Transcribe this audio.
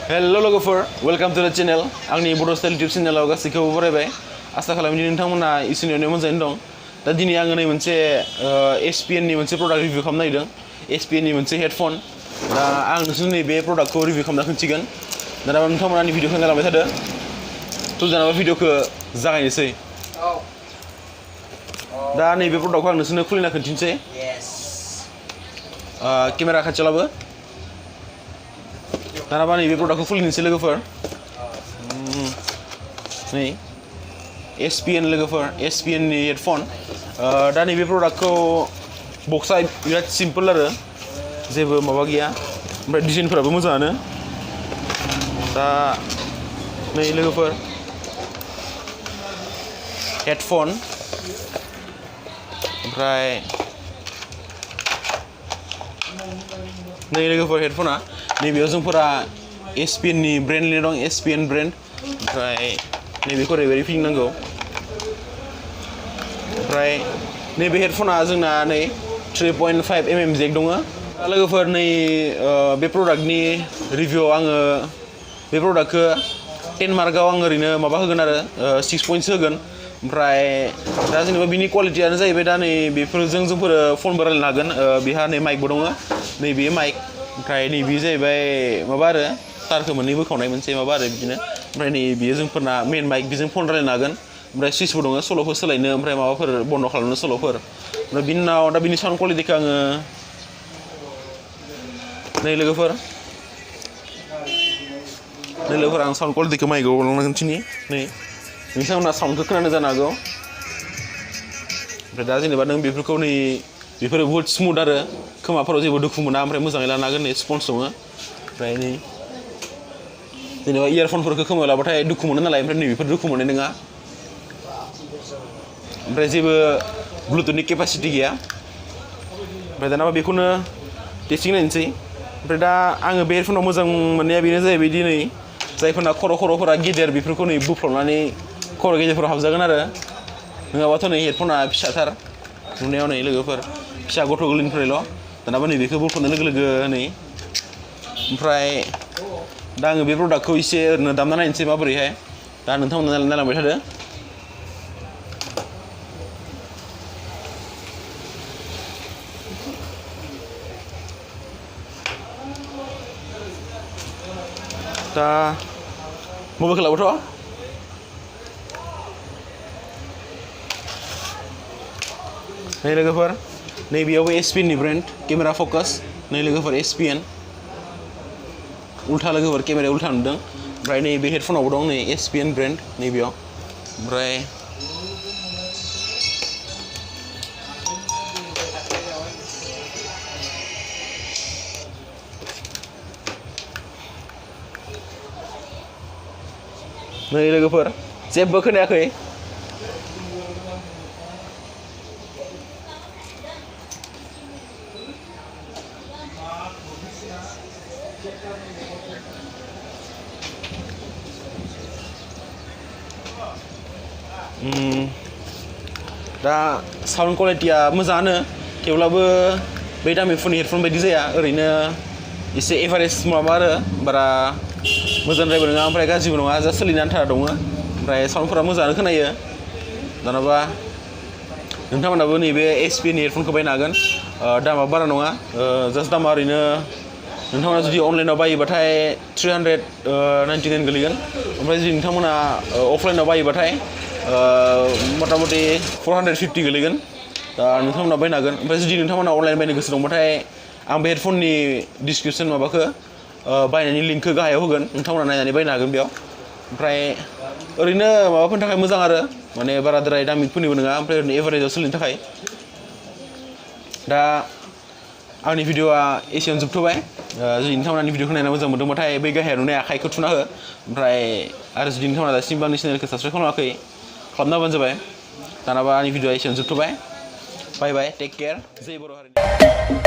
hello लोगोफोर welcome to द channel आंनि बड' स्टाइल यूट्यूब चैनेलाव गासैखौबो बरायबाय आसा खालामो नोंथांमोना इसोरनि मोजाङैनो दं दा दिनै आङो नै मोनसे SPN नि मोनसे प्रडाक्ट रिभिउ खालामनो नागिरदों SPN नि मोनसे हेडफन दा आं नोंसोरनो बे प्रडाक्टखौ रिभिउ खालामना खिन्थिगोन दा नोंथांमोना आंनि भिडिअखौ नायलांबाय थादो थ' जेनेबा भिडिअखौ जागायनोसै दा नैबे प्रडाक्टखौ आं नोंसोरनो खुलिना खिन्थिनोसै केमेरा खाथियाव लाबो दानाबा नैबे प्रडाक्टखौ खुलिनोसै लोगोफोर नै SPN लोगोफोर SPN नि हेडफन दा नैबे प्रडाक्टखौ बक्सआ बिराद सिम्पोल आरो जेबो माबा गैया ओमफ्राय डिजाइनफोराबो मोजाङानो दा नै लोगोफोर हेडफन ओमफ्राय नै लोगोफोर हेडफना नैबेयाव जोंफोरा SPN नि ब्रेन्ड लिरनाय दं SPN ब्रेन्ड ओमफ्राय नैबेखौ ओरैबायदि फिदिंनांगौ ओमफ्राय नैबे हेडफना जोंना नै 3.5 mm जेक दङ लोगोफोर नै बे प्रडाक्टनि रिभिउआव आङो बे प्रडाक्टखौ 10 मार्कआव आं ओरैनो माबा होगोन आरो 6 पइन्ट्स होगोन ओमफ्राय दा जेनेबा बिनि क्वालिटियानो जाहैबाय दा नै बेफोरजों जोंफोर फनबो रायलायनो हागोन बेहा नै माइकबो दङ नैबे माइक ओमफ्राय नैबे जाहैबाय माबा आरो तारखौ मोननै बोखावनाय मोनसे माबा आरो बिदिनो ओमफ्राय नै बेयो जोंफोरना मेन माइक बेजों फन रायलायनो हागोन ओमफ्राय सुइचबो दङ सल'फोर सोलायनो ओमफ्राय माबाफोर बन्द खालामनो सल'फोर ओमफ्राय बिनि उनाव दा बिनि साउन्ड क्वालिटिखौ आङो नै लोगोफोर आं साउन्ड क्वालिटिखौ माइकआव लांना खिन्थिनि नै नोंथांमोना साउन्डखौ खोनानो जानो हागौ ओमफ्राय दा जेनेबा नों बेफोरखौ नै बेफोरो बुहुत स्मुथ आरो खोमाफोराव जेबो दुखु मोना ओमफ्राय मोजाङै लानो हागोन नै स्पन्ज दङ ओमफ्राय नै जेनेबा इयारफनफोरखौ खोमायाव लाबाथाय दुखु मोनो नालाय ओमफ्राय नैबेफोर दुखु मोननाय नङा ओमफ्राय जेबो ब्लुटुथनि केपासिटि गैया ओमफ्राय दाना बेखौनो टेस्टिं नायनोसै ओमफ्राय दा आङो बे हेडफनाव मोजां मोननाया बेनो जाहैबाय दिनै जायफोरना खर'फोरा गेदेर बेफोरखौ नै बुफ्लंनानै खर' गेजेरफोराव हाबजागोन आरो नङाबाथ' नै हेडफना फिसाथार नुनायाव नै लोगोफोर फिसा गथ' गोरलैनिफ्रायल' दानाबा नै बेखौ बुफ्लंनाय लोगो लोगो नै ओमफ्राय दा आङो बे प्रडाक्टखौ एसे ओरैनो दामना नायनोसै माबोरैहाय दा नोंथांमोना नायलांबाय थादो दा मबाइलखौ लाबोथ' नै लोगोफोर नैबेयावबो SPN नि ब्रेन्ड केमेरा फकास नै लोगोफोर SPN उल्था लोगोफोर केमेराया उल्था नुदों ओमफ्राय नैबे हेडफनावबो दं नै SPN ब्रेन्ड नैबेयाव ओमफ्राय नै लोगोफोर जेबो खोनायाखै दा साउन्ड क्वालिटिया मोजाङानो थेवब्लाबो बै दामि फननि हेडफन बायदि जाया ओरैनो एसे एभारेज माबा आरो बारा मोजांद्रायबो नङा ओमफ्राय गाज्रिबो नङा जास्ट सोलिनो आन्था दङ ओमफ्राय साउन्डफोरा मोजाङानो खोनायो दानाबा नोंथांमोनाबो नैबे SPN नि हेडफनखौ बायनो हागोन दामा बारा नङा जास्ट दामा ओरैनो नोंथांमोना जुदि अनलाइनाव बायोबाथाय 399 गोलैगोन ओमफ्राय जुदि नोंथांमोना अफलाइनाव बायोबाथाय मथा मथि 450 गोलैगोन दा नोंथांमोना बायनो हागोन ओमफ्राय जुदि नोंथांमोना अनलाइन बायनो गोसो दंबाथाय आं बे हेडफननि डिसक्रिपसन माबाखौ बायनायनि लिंकखौ गाहायाव होगोन नोंथांमोना नायनानै बायनो हागोन बेयाव ओमफ्राय ओरैनो माबाफोरनि थाखाय मोजां आरो माने बाराद्राय दामिफोरनिबो नङा ओमफ्राय ओरैनो एभारेजाव सोलिनो थाखाय दा आंनि भिडिअआ एसेयावनो जोबथ'बाय जुदि नोंथांमोना आंनि भिडिअखौ नायना मोजां मोनदोंबाथाय बै गाहायाव नुनाय आखाइखौ थुना हो ओमफ्राय आरो जुदि नोंथांमोना दासिमबो आंनि चेनेलखौ साबसक्राइब खालामाखै खालामना होबानो जाबाय दानाबा आंनि भिडिअआ एसेयावनो जोबथ'बाय बाय बाय टेक केयार जै बर' हारिनि